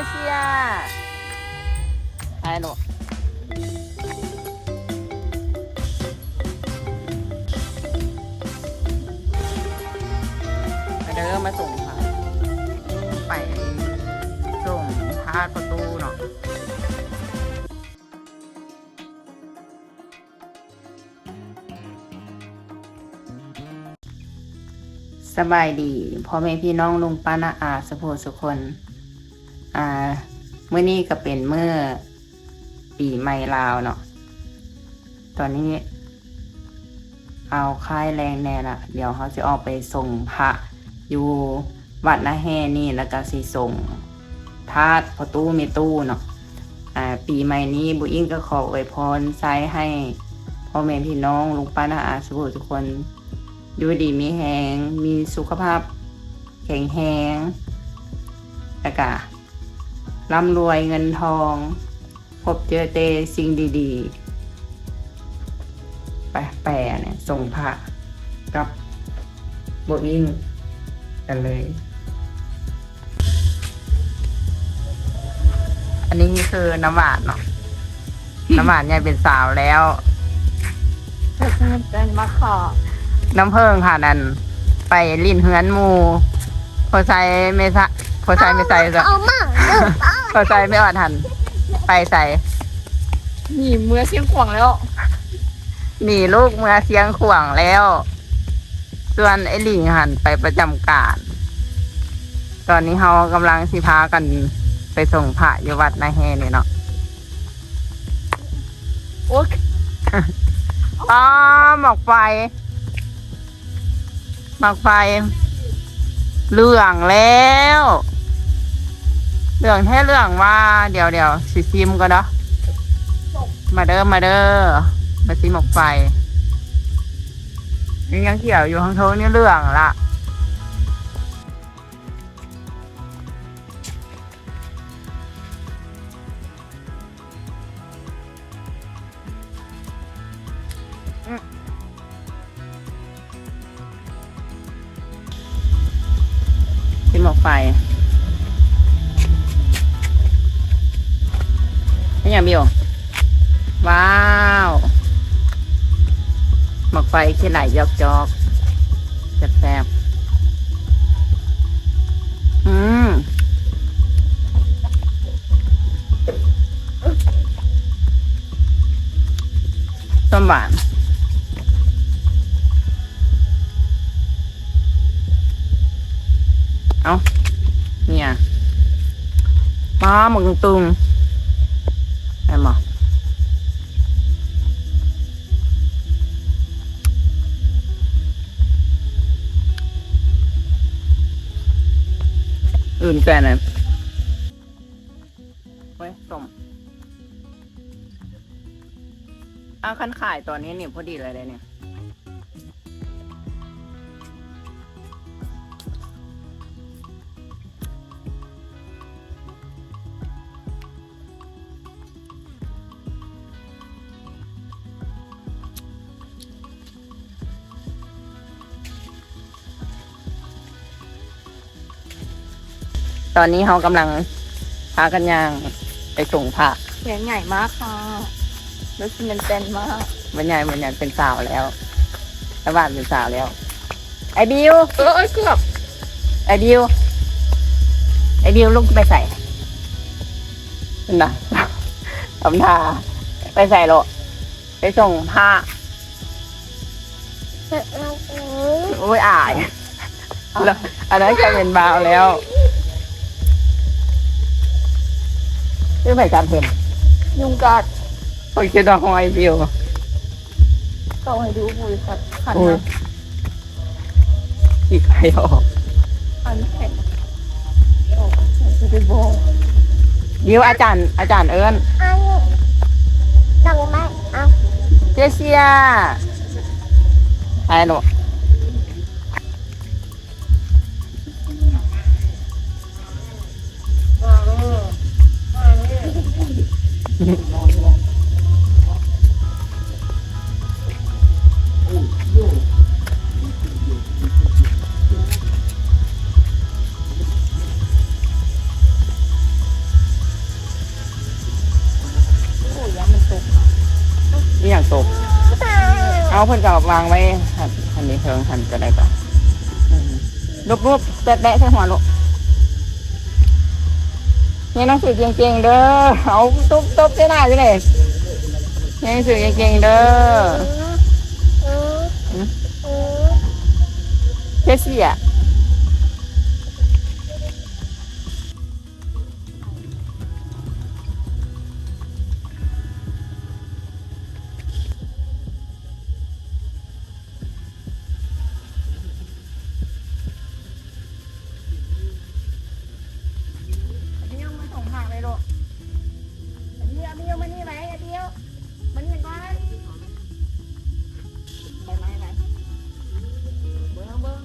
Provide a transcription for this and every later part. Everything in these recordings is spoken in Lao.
ເຊຍ ໄປໂລດ ມາເດີ ມາສົ່ງພະ ໄປສົ່ງທາດພໍ່ຕູ້ເນາະ. ສະບາຍດີພໍ່ແມ່ພີ່ນ້ອງລຸງປ້ານ້າອາສຸຜູ້ສຸຄົນ. ອ່າ ມື້ນີ້ກໍເປັນມື້ປີໃໝ່ລາວເນາະ. ຕອນນີ້ ເອົາ ຄ້າຍແລງແດ່ລະ ດຽວເຮົາຊິອອກໄປສົ່ງພະຢູ່ວັດນາແຮ່ນີ້ ແລ້ວກະຊິສົ່ງທາດພໍ່ຕູ້ແມ່ຕູ້ເນາະ. ອ່າ ປີໃໝ່ນີ້ ບຸອີງກໍຂໍອວຍພອນໄຊໃຫ້ພໍ່ແມ່ພີ່ນ້ອງລຸງປ້ານ້າອາສຸຜູ້ສຸຄົນ ຢູ່ດີມີແຮງ ມີສຸຂະພາບແຂງແຮງ ແລ້ວກະລ່ຳລວຍເງິນທອງ ພົບເຈີແຕ່ສິ່ງດີໆ. ໄປ ໄປອັນນີ້ ສົ່ງພະກັບໂບອິງກັນເລີຍ. ອັນນີ້ຄືນ້ຳຫວານເນາະ ນ້ຳຫວານໃຫຍ່ເປັນສາວແລ້ວ. ເພິ່ງມາຂໍ ນ້ຳເພິ່ງຫັ້ນ ອັນ ໄປຫຼິ້ນເຮືອນໝູ່ ພໍ່ໄຊແມ່ ພໍ່ໄຊແມ່ໄຊ ເອົາມາ ພໍ່ໄຊແມ່ອອດຫັ້ນ ໄປໃສ? ໜີເມືອຊຽງຂວາງແລ້ວ ໜີລູກເມືອຊຽງຂວາງແລ້ວ. ສ່ວນໄອ້ຫຼີງຫັ້ນໄປປະຈຳການ. ຕອນນີ້ເຮົາກຳລັງຊິພາກັນໄປສົ່ງພະຢູ່ວັດນາແຮ່ນີ້ເນາະ. ໂອ້ຍ ອໍ ໝາກໄຟ ໝາກໄຟເຫຼືອງແລ້ວ ເຫຼືອງແທ້ເຫຼືອງວ່າ. ດຽວໆ ຊິຊີມກ່ອນເນາະ. ມາເດີ ມາເດີ ມາຊີມໝາກໄຟ. ຍັງຂຽວຢູ່ ທາງເທິງນີ້ເຫຼືອງລະ. ອືມ ກິນໝາກໄຟ ເປັນຫຍັງບິວ? ວ້າວ ໝາກໄຟຂີ້ໄຫຼຢອກໆ ແຊບໆ. ອືມ ສົ້ມຫວານ. ເອົ້າ ເນຍ ປາ ໝາກຕຸງໆ ແມ່ນບໍ່? ອື່ນແກ່ນະ. ໂອ້ຍ ສົ້ມ ອ້າວ ຄັນຂາຍຕອນນີ້ນີ້ ພໍດີເລີຍເດ້ນີ້. ຕອນນີ້ເຮົາກຳລັງພາກັນຍ່າງໄປສົ່ງພະ. ແຂນໃຫຍ່ມາກຄ່ະ ແລ້ວຊິແມ່ນແຕ່ນມາກ. ບໍ່ໃຫຍ່ ບໍ່ໃຫຍ່ ເປັນສາວແລ້ວ ຕາຫວານເປັນສາວແລ້ວ. ໄອ້ບິວ ເອີ ເອີ ເກືອບ. ໄອ້ບິວ ໄອ້ບິວ ລູກໄປໃສ? ຫັ້ນນະ ທຳທ່າ ໄປໃສໂລະ? ໄປສົ່ງພະ. ໂອ້ຍ ອາຍ. ອັນນັ້ນກະເປັນບ່າວແລ້ວ. ຄືໄປກັດເພິ່ນ? ຍຸງກັດ. ຂ້ອຍຄິດວ່າຂອງໄອ້ບິວ. ເອົາໃຫ້ດູ ໂອ້ຍ ຄັນ ຄັນ. ໂອ້ຍ ນະ. ຂີ້ໄຄອອກ ອັນແຂງອອກ ຊິໄດ້ບອກ. ດິວ ອາຈານ ອາຈານເອີ້ນ. ອັນດອກໄມ້ ເອົາ ເຈເຊຍ ໄປໂລດ. ໂອ້ ຕົບ ເອົາ ເພິ່ນກໍວາງໄວ້ຫັ້ນ ອັນນີ້ເທິງຫັ້ນກໍໄດ້ກໍ ອືມ ລູບໆ ແຕະໆ ໃສ່ຫົວລູກ ຮຽນໜັງສືເກັ່ງໆ ເດີ ເອົາ ຕົບໆ ໃສ່ໜ້າຢູ່ນີ້ ຮຽນໜັງສືເກັ່ງໆ ເດີ ອືມ ເຈສຊີ້ອະ. ອາບິວ ມາສົ່ງຜັກເລີຍລູກ ອາບິວ ອາບິວ ມານີ້ໄວ້ ອາບິວ ມານີ້ກ່ອນ ໃບໄມ້ໄວ້ ເບິ່ງ ເບິ່ງ.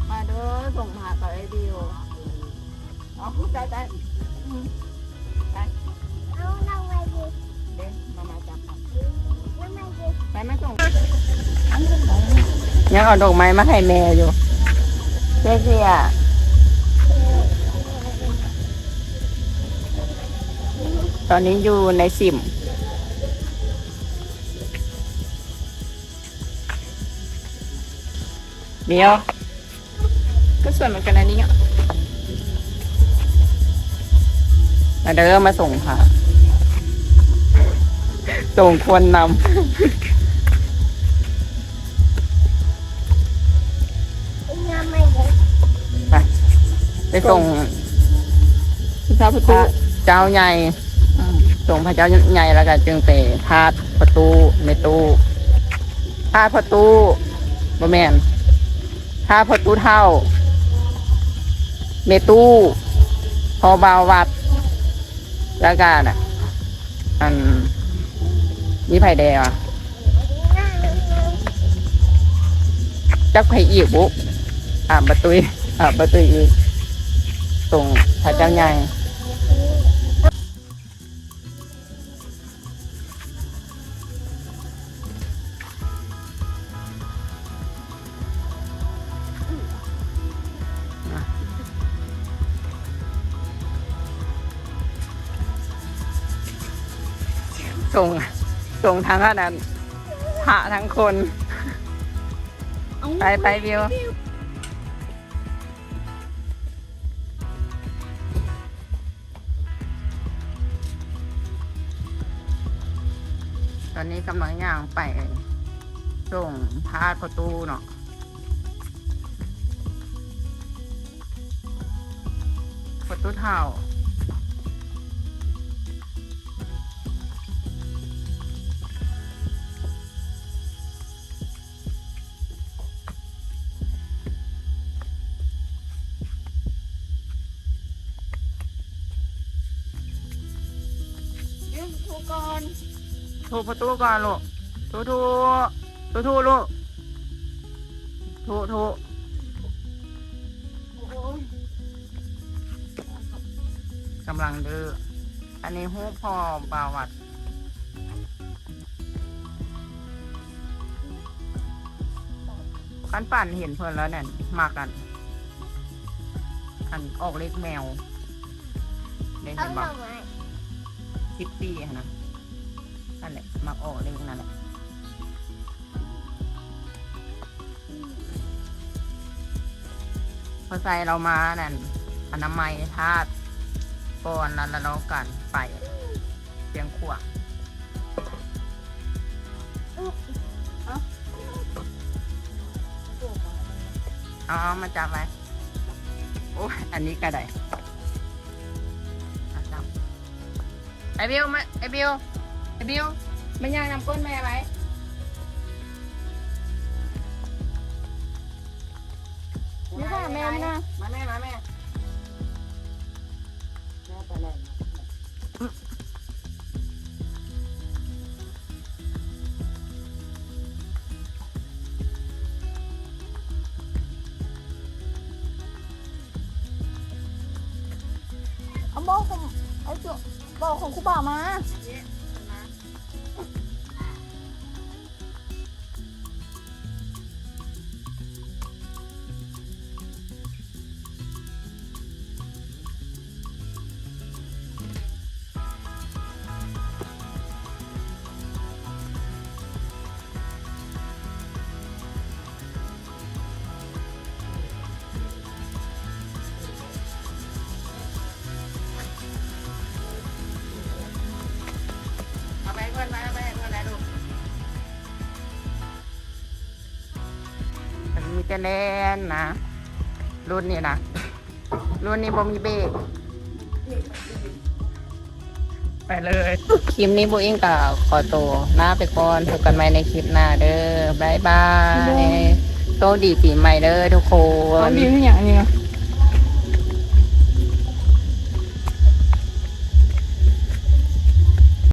ມາເດີ ສົ່ງຜັກກັບໄອ້ບິວ ເອົາ ໄປ ໄປ ອືມ ໄປ ເອົາ ນັ່ງໄວ້ດິ ເດ້ ມາ ມາຈັບ ນັ່ງໄວ້ດິ ໄປ ມາສົ່ງ ຍັງເອົາດອກໄມ້ມາໃຫ້ແມ່ຢູ່ ເຈສຊີ້ອະ ຕອນນີ້ຢູ່ໃນສິມ ດຽວ ກໍສວນເໝືອນກັນອັນນີ້ເນາະ ມາເດີ ມາສົ່ງພະ ສົ່ງຄວນນຳ ໄປ ໄປສົ່ງ ພະເຈົ້າໃຫຍ່ ອືມ ສົ່ງພະເຈົ້າໃຫຍ່ ແລ້ວກໍຈຶ່ງໄປທາດພໍ່ຕູ້ ແມ່ຕູ້ ທາດພໍ່ຕູ້ ບໍ່ແມ່ນ ທາດພໍ່ຕູ້ເຖົ້າ ແມ່ຕູ້ ພໍ່ບ່າວວັດ ແລ້ວກໍ ອັນ ມີໃຜແດ່ວະ? ຈັກໃຜອີກບຸ? ຖາມປ້າຕຸ້ຍ ຖາມປ້າຕຸ້ຍອີກ ສົ່ງພະເຈົ້າໃຫຍ່ ສົ່ງ ສົ່ງທັງອັນນັ້ນ ພະທັງຄົນ ເອົາ ໄປ ໄປ ບິວ ຕອນນີ້ກຳລັງຍ່າງໄປສົ່ງທາດພໍ່ຕູ້ເນາະ ພໍ່ຕູ້ເຖົ້າ. ດຽວໂທກ່ອນ ໂທພໍ່ຕູ້ກ່ອນລູກ ໂທ ໂທ ໂທ ໂທລູກ ໂທ ໂທ ກຳລັງເດີ ອັນນີ້ຮູບພໍ່ບ່າວວັດ ຄັນປານເຫັນເພິ່ນແລ້ວນັ້ນ ມັກອັນ ອັນອອກເລກແມວ ໄດ້ເຫັນບໍ່? ສິບສີ່ຫັ້ນນະ ນັ້ນແຫຼະ ມັກອອກເລກນັ້ນແຫຼະ. ພໍໃສ່ລາວມານັ້ນ ອະນາໄມທາດກ່ອນ ແລ້ວລາວກັນໄປຊຽງຂວາງ ເອົາ ເອົາ ມາຈັບໄວ້ ໂອ້ຍ ອັນນີ້ກໍໄດ້ ມາຈັບ. ໄອ້ບິວ ມາ ໄອ້ບິວ ໄອ້ບິວ ມາຍ່າງນຳກົ້ນແມ່ໄວ້ ຢູ່ຂ້າງແມ່ມານະ ມາແມ່ ມາແມ່ ແມ່ໄປແລ້ວ. ເອົາເບົາຂອງ ເອົາເບົາຂອງຄູບາມາ. ຈະແລ່ນນະ ລຸ້ນນີ້ນະ ລຸ້ນນີ້ບໍ່ມີເບຣກ. ໄປເລີຍ ຄລິບນີ້ໂບອິງກໍຂໍໂຕລາໄປກ່ອນ ພົບກັນໃໝ່ໃນຄລິບໜ້າເດີ ບາຍບາຍ. ໂຊກດີປີໃໝ່ເດີທຸກຄົນ. ເອົາ ບີວເຮັດຫຍັງອັນນີ້ນະ?